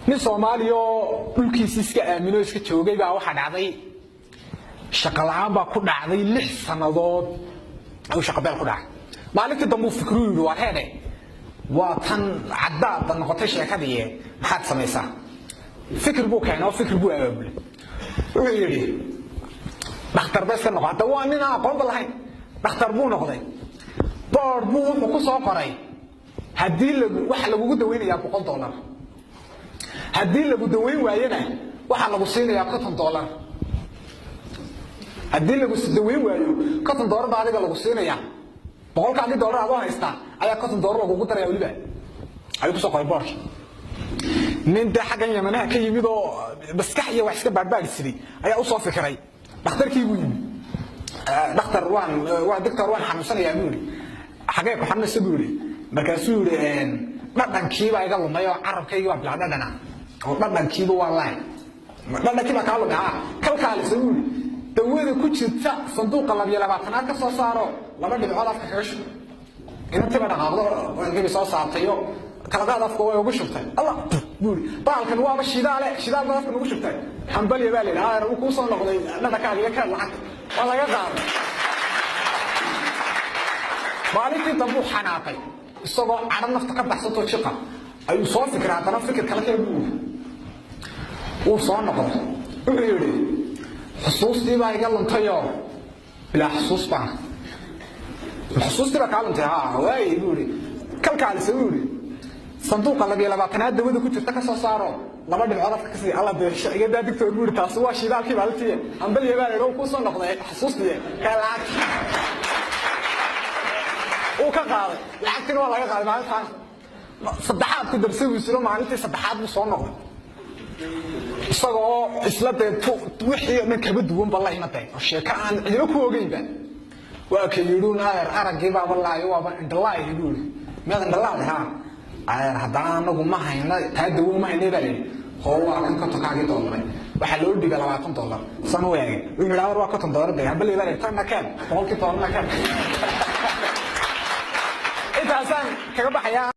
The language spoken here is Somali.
Nin Soomaaliya oo dhulkiisi iska aamino, iska joogay baa waxaa dhacday shaqo la'aan baa ku dhacday. 6 sannadood ayuu shaqabeel ku dhacay. Maalintii dambe uu fikruu yidhi: "Waar heedhe, waa tan caddaada noqotay sheekadii, maxaad samaysaa?" Fikir buu keenay oo fikir buu abaabulay. Wuxuu yidhi: "Dhakhtar ba iska noqo." Hadda waa nin aan aqoonba lahayn. Dhakhtar buu noqday. Board buu wuxuu ku soo qoray: haddii lagu waxa lagugu daweynayaa $100, haddii lagu daweyn waayena waxaa lagu siinayaa $50. Haddii lagu daweyn waayo, $50 baa adiga lagu siinayaa. 100-kaagii dollar adoo haystaa ayaa $50 lagugu daraya weliba, ayuu kusoo qoray boardka. Nin dee xaggan Yamanaha ka yimid oo maskax iyo wax iska baadhbaadhi jiray ayaa usoo fikiray. Dhakhtarkii buu yimid. "Dhakhtar, waan waa doctor, waan xanuunsanayaa," buu yidhi. "Xagee ku xanuunaysa?" buu yidhi. Markaasuu yidhi: "Dhadhankiibaa iga lumay oo carabkaygii baa bilaa dhadhana oo dhadhankiiba waa laay." "Dhadhankii baa kaa lumay?" "Haa." "Kalkaalisa," buu yidhi, "dawada ku jirta sanduuqa 22aad ka soo saaro, laba dhibcood afka kaga shub." Inantiiba dhaqaaqdo, intiiba soo saartayo, kalaqaad afka way ugu shubtay. "Allah," buu yidhi, "baalkan waaba shidaale, shidaal baad afka nugu shubtay. Hambalya baa la yidhi, adeer, wuu kuu soo noqday dhadhankaaga iyo kaan lacagta." Waa laga qaaday. Maalintii dambe uu xanaaqay, isagoo cadho nafta ka baxsatoo jiqa ayuu soo fikiray. Haddana fikir kale kale buu yidhi. Wuu soo noqday. Wuxuu yidhi: "Xusuustii baa iga luntayoo bilaa xusuus baan." "Xusuustii baa kaa luntay?" "Haa." "Waay," buu yidhi. "Kalkaalisa," buu yidhi, "sanduuqa 22aad dawada ku jirta ka soo saaro, laba dhibcood afka kasii." "Alla dee iga daa, doctor," buu yidhi, "taasi waa shidaalkii maalintii. Hambalya baa la yidhi, kuu soo noqday xusuustii, kaa lacagta." Uu ka qaaday lacagtina, waa laga qaaday. Maalintaana saddexaad ku darsa buu siro. Maalintii saddexaad buu soo noqday, isagoo isla dee wixii oo dhan kaba duwan ba la imaday oo sheeko aan cidina ku ogeynba. Waa ka yidhuun: "Adeer, araggii baaba laayo, waaba indhalaay," buu yidhi. "Miyaad indhalaad?" "Haa." "Adeer, haddana anagu ma hayna taa, dawo ma haynay," baa layidhi. "Hoo, waa kan 50-kaagii dollaray." Waxaa loo dhigay $20. San u eegay, wuxuu yidhi: "Adeer, waa $50 bay. Hambalya baa layidhi, tanna keen, 100-kii dollarna keen." Intaasaan kaga baxayaa.